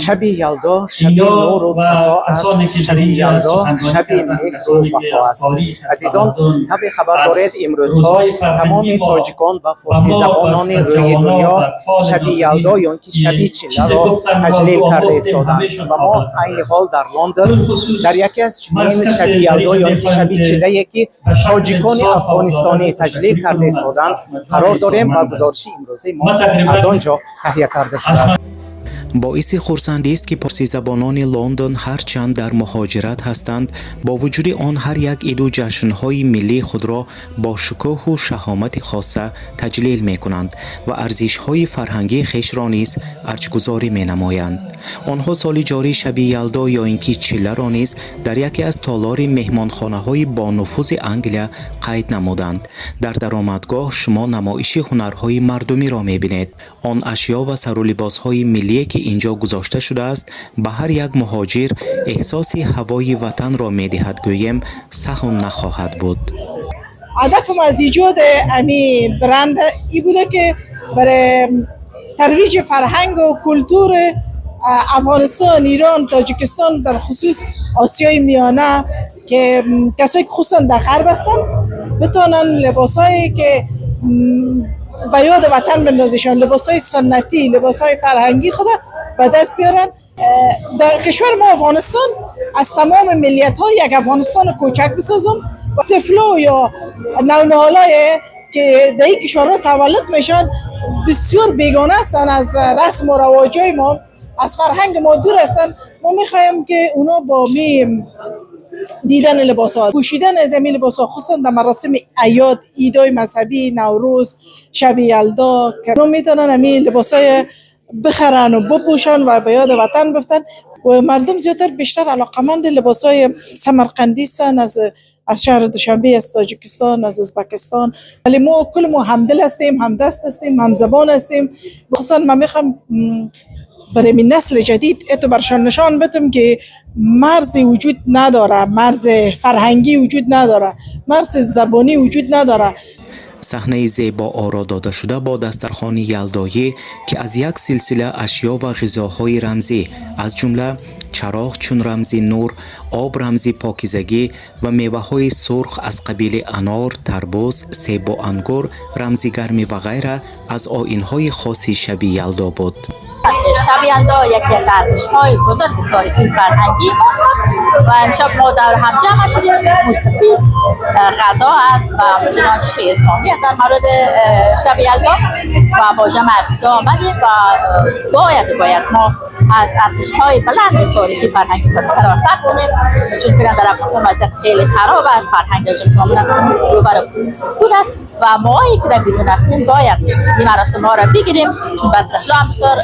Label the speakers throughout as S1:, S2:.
S1: Шаби Ялдо шаби нуру сафо аст, шаби Ялдо шаби меҳру вафо аст. Азизон, табъи хабар доред, имрӯзҳо тамоми тоҷикон ва форсизабонони рӯи дунё шаби Ялдо ё ин ки шаби Чилларо таҷлил карда истоданд ва мо айни ҳол дар Лондон дар яке аз чунин шаби Ялдо ё ин ки шаби Чиллае, ки тоҷикони афғонистонӣ таҷлил карда истоданд, қарор дорем ва гузориши имрӯзаи мо аз он ҷо таҳия карда шудааст.
S2: Боиси хурсандист, ки порсизабонони Лондон ҳарчанд дар муҳоҷират ҳастанд, бо вуҷуди он ҳар як иду ҷашнҳои миллии худро бо шукӯҳу шаҳомати хоса таҷлил мекунанд ва арзишҳои фарҳангии хешро низ арҷгузорӣ менамоянд. Онҳо соли ҷорӣ шаби Ялдо ё ин ки Чилларо низ дар яке аз толори меҳмонхонаҳои бонуфузи Англия қайд намуданд. Дар даромадгоҳ шумо намоиши ҳунарҳои мардумиро мебинед. Он ашё ва сару либосҳои миллие, ки ин ҷо гузошта шудааст, ба ҳар як муҳоҷир эҳсоси ҳавои ватанро медиҳад, гӯем, саҳв нахоҳад буд.
S3: هدفم از ایجاد امی برند ای بوده که برای ترویج فرهنگ و کلتور افغانستان، ایران، تاجیکستان، در خصوص آسیای میانه که کسایی که خصوصا در غرب هستن بتونن لباسایی که به یاد وطن بندازشان، لباسای سنتی، لباسای فرهنگی خود به دست بیارن. در کشور ما افغانستان از تمام ملیت ها یک افغانستان کوچک بسازم. طفلو یا نونهالای که در این کشورها تولد میشن بسیار بیگانه هستن از رسم و رواجای ما، از فرهنگ ما دور هستن. ما میخوایم که اونا با می دیدن لباس ها، پوشیدن از این لباس ها، خصوصا در مراسم اعیاد، عیدای مذهبی، نوروز، شب یلدا، که اونا میتونن همین لباس های بخرن و بپوشن و به یاد وطن بفتن. و مردم زیادتر بیشتر علاقمند لباس های سمرقندی هستن، از شهر دوشنبه، از تاجیکستان، از ازبکستان. ولی ما کل ما همدل هستیم، همدست هستیم، همزبان هستیم. خصوصا من میخوام برای می نسل جدید اتو برشان نشان بدم که مرز وجود نداره، مرز فرهنگی وجود نداره، مرز زبانی وجود نداره.
S2: Саҳнаи зебо оро додашуда бо дастархони ялдоӣ, ки аз як силсила ашё ва ғизоҳои рамзӣ, аз ҷумла чароғ чун рамзи нур, об рамзи покизагӣ ва меваҳои сурх аз қабили анор, тарбуз, себу ангур рамзи гармӣ ва ғайра, аз оинҳои хоси шаби Ялдо буд.
S4: شب یلدا یکی از ارزش‌های بزرگ تاریخی فرهنگی ماست و امشب ما در هم جمع شدیم. موسیقی است، غذا است و همچنان شعرخوانی در مورد شب یلدا و با جمع عزیزا آمدیم و باید ما از ارزش‌های بلند تاریخی فرهنگی خود حراست کنیم، چون فعلا در افغانستان وضعیت خیلی خراب است. فرهنگ در کاملا رو بر سکوت است و مایی که در بیرون هستیم باید این مراسم ها را بگیریم، چون بر طفلا هم بسیار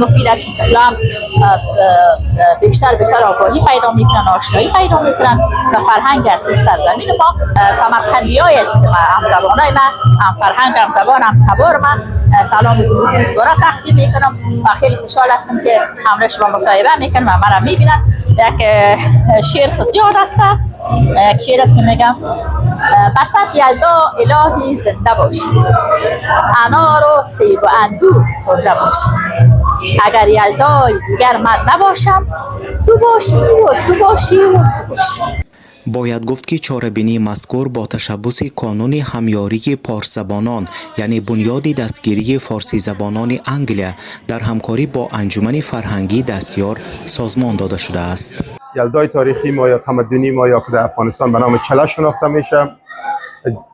S4: مفید است، چون طفلا هم بیشتر بیشتر آگاهی پیدا میکنن، آشنایی پیدا میکنن و فرهنگ از سرزمین ما. سمرقندی های عزیز ما، هم زبان های من، هم فرهنگ، هم زبان، هم تبار من، سلام و درود دوباره تقدیم میکنم و خیلی خوشحال هستم که همراه شما مصاحبه میکنم و مرا میبینن. یک شعر خود زیاد است، یک شعر است که میگم: بسد یلدا الهی زنده باشی، انار و سیب و انگور خورده باشی. اگر یلدای دیگر من نباشم، تو باشی و تو باشی و تو باشی.
S2: Бояд гуфт, ки чорабинии мазкур бо ташаббуси Конуни ҳамёрии порсзабонон, яъне Бунёди дастгирии форсизабонони Англия, дар ҳамкорӣ бо Анҷумани фарҳангии Дастёр созмон дода шудааст.
S5: یلدای تاریخی ما یا تمدنی ما یا که در افغانستان به نام چله شناخته میشه،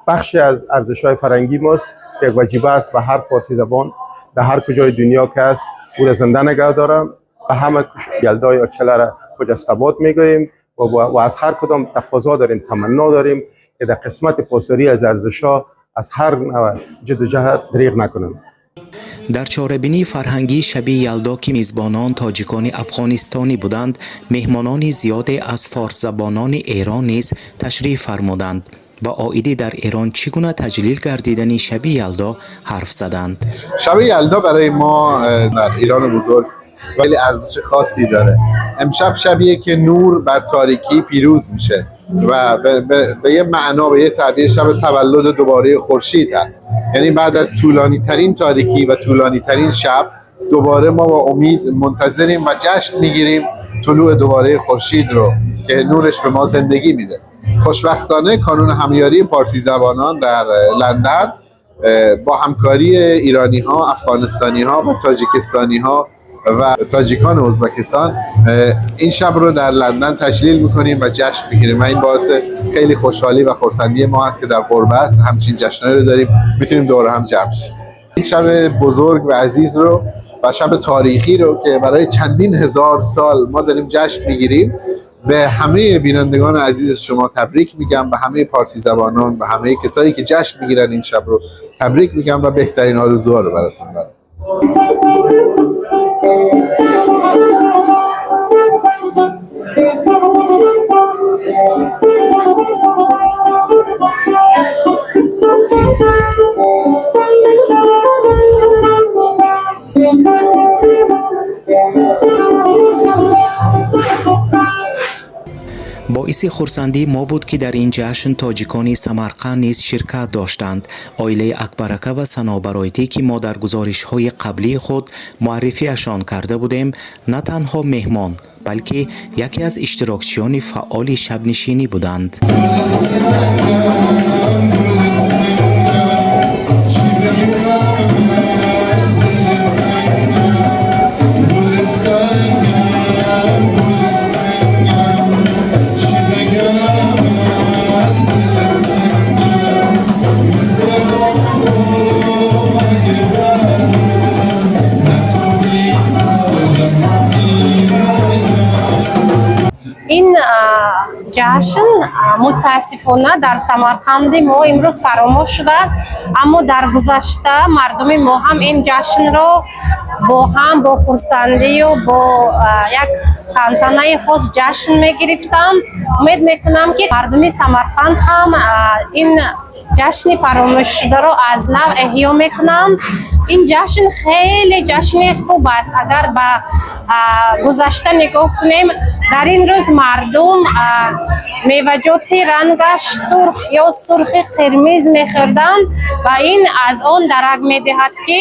S5: بخشی از ارزش های فرهنگی ماست که یک وجیبه است به هر پارسی زبان در هر کجای دنیا که است او را زنده نگه داره. به همه یلدا یا چله را خجسته باد میگوییم و از هر کدام تقاضا داریم، تمنا داریم که در قسمت پاسداری از ارزش ها از هر نوع جد و جهد دریغ نکنند.
S2: Дар чорабинии фарҳангии шаби Ялдо, ки мизбонон тоҷикони афғонистонӣ буданд, меҳмонони зиёде аз форсзабонони Эрон низ ташриф фармуданд ва оиди дар Эрон чӣ гуна таҷлил гардидани шаби Ялдо ҳарф заданд.
S6: شب یلدا برای ما در ایران بزرگ خیلی ارزش خاصی داره. امشب شبیه که نور بر تاریکی پیروز میشه و به یه معنا، به یه تعبیر، شب تولد دوباره خورشید هست. یعنی بعد از طولانی ترین تاریکی و طولانی ترین شب دوباره ما با امید منتظریم و جشن میگیریم طلوع دوباره خورشید رو که نورش به ما زندگی میده. خوشبختانه کانون همیاری پارسی زبانان در لندن با همکاری ایرانی ها، افغانستانی ها و تاجیکستانی ها و تاجیکان ازبکستان این شب رو در لندن تجلیل میکنیم و جشن میگیریم و این باعث خیلی خوشحالی و خرسندی ما هست که در غربت همچین جشنایی رو داریم، میتونیم دور هم جمع شیم. این شب بزرگ و عزیز رو و شب تاریخی رو که برای چندین هزار سال ما داریم جشن میگیریم، به همه بینندگان عزیز شما تبریک میگم، به همه پارسی زبانان، به همه کسایی که جشن میگیرن این شب رو تبریک میگم و بهترین آرزوها رو براتون دارم.
S2: Боиси хурсандии мо буд, ки дар ин ҷашн тоҷикони Самарқанд низ ширкат доштанд. Оилаи Акбарака ва Санобаройтӣ, ки мо дар гузоришҳои қаблии худ муаррифиашон карда будем, на танҳо меҳмон, балки яке аз иштирокчиёни фаъоли шабнишинӣ буданд.
S7: Ин ҷашн мутаассифона дар Самарқанди мо имрӯз фаромӯш шудааст, аммо дар гузашта мардуми мо ҳам ин ҷашнро бо ҳам бо хурсандию бо як тантанаи хос ҷашн мегирифтанд. Умед мекунам, ки мардуми Самарқанд ҳам ин ҷашни фаромӯшшударо аз нав эҳё мекунанд. Ин ҷашн хеле ҷашни хуб аст. Агар ба гузашта нигоҳ кунем, дар ин рӯз мардум меваҷоти рангаш сурх ё сурхи қирмиз мехӯрданд ва ин аз он дарак медиҳад, ки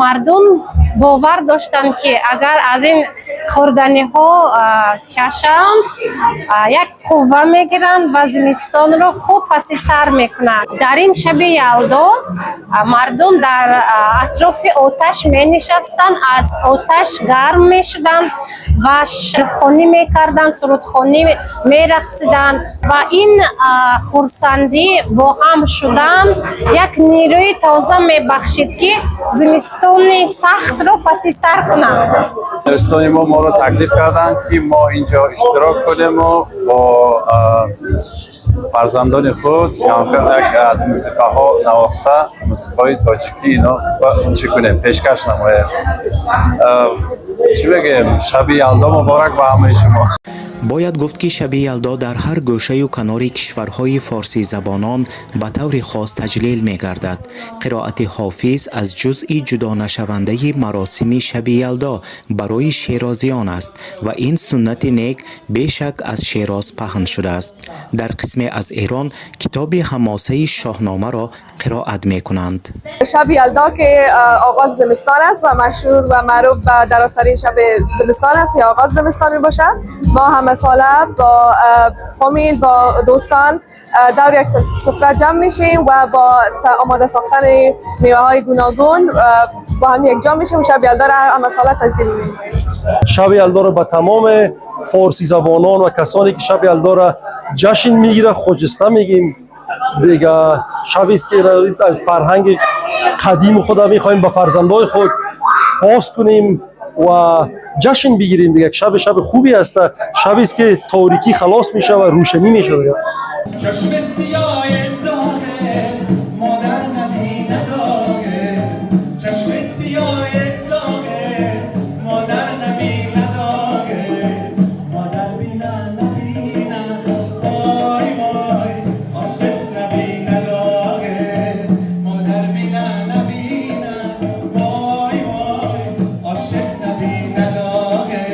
S7: мардум бовар доштанд, ки агар аз ин хӯрданиҳо чашанд, як қувва мегиранд ва зимистонро хуб паси сар мекунанд. Дар ин шаби Ялдо мардум дар атрофи оташ менишастанд, аз оташ гарм мешуданд ва шеърхонӣ мекарданд, сурудхонӣ, мерақсиданд ва ин хурсандӣ, бо ҳам шудан як нерӯи тоза мебахшид, ки зимистони сахтро паси сар кунанд.
S8: دوستان ما ما رو تکلیف کردند که ما اینجا اشتراک کنیم و با فرزندان خود یک از موسیقی ها نواخته، موسیقی های تاجیکی اینا چی کنیم، پیشکش نماییم. چی بگیم، شب یلدا مبارک به همه شما.
S2: Бояд гуфт, ки шаби Ялдо дар ҳар гӯшаю канори кишварҳои форсизабонон ба таври хос таҷлил мегардад. Қироати Ҳофиз аз ҷузъи ҷудонашавандаи маросими шаби Ялдо барои шерозиён аст ва ин суннати нек бешак аз Шероз паҳн шудааст. Дар қисме аз Эрон китоби ҳамосаи Шоҳномаро қироат мекунанд.
S9: شب یلدا که آغاز زمستان است و مشهور و معروف به درازترین شب زمستان است یا آغاز زمستان می باشد، ما همه ساله با فامیل، با دوستان دور یک سفره جمع میشیم و با آماده ساختن میوه های گوناگون با هم یک جا میشیم و شب یلدا را همه ساله تجلیل میکنیم.
S10: شب یلدا را به تمام فارسی زبانان و کسانی که شب یلدا را جشن میگیره خجسته میگیم. دیگه شبی است که فرهنگ قدیم خود را میخوایم به فرزندای خود پاس کنیم و جشن بگیریم. دیگه شب شب خوبی است، شبی است که تاریکی خلاص میشه و روشنی میشه دیگه.
S11: چشم سیاه زاغه مادر نبیند آغه، چشم سیاه زاغه مادر نبیند آغه، مادر بینه نبینه وای وای عاشق نبیند آغه، مادر بینه نبینه وای وای عاشق نبیند آغه،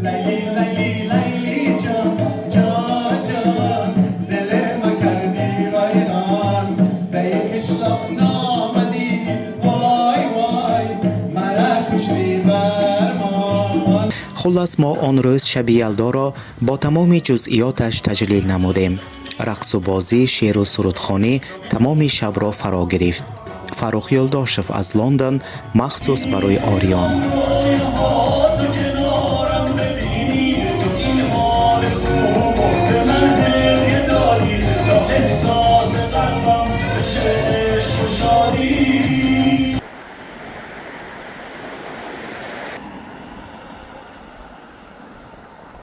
S11: لیلی لیلی لیلی جان جان جان دل ما کردی.
S2: Хуллас, мо он рӯз шаби Ялдоро бо тамоми ҷузъиёташ таҷлил намудем. Рақсу бозӣ, шеъру сурудхонӣ тамоми шабро фаро гирифт. Фаррух Ёлдошев аз Лондон, махсус барои Ориён.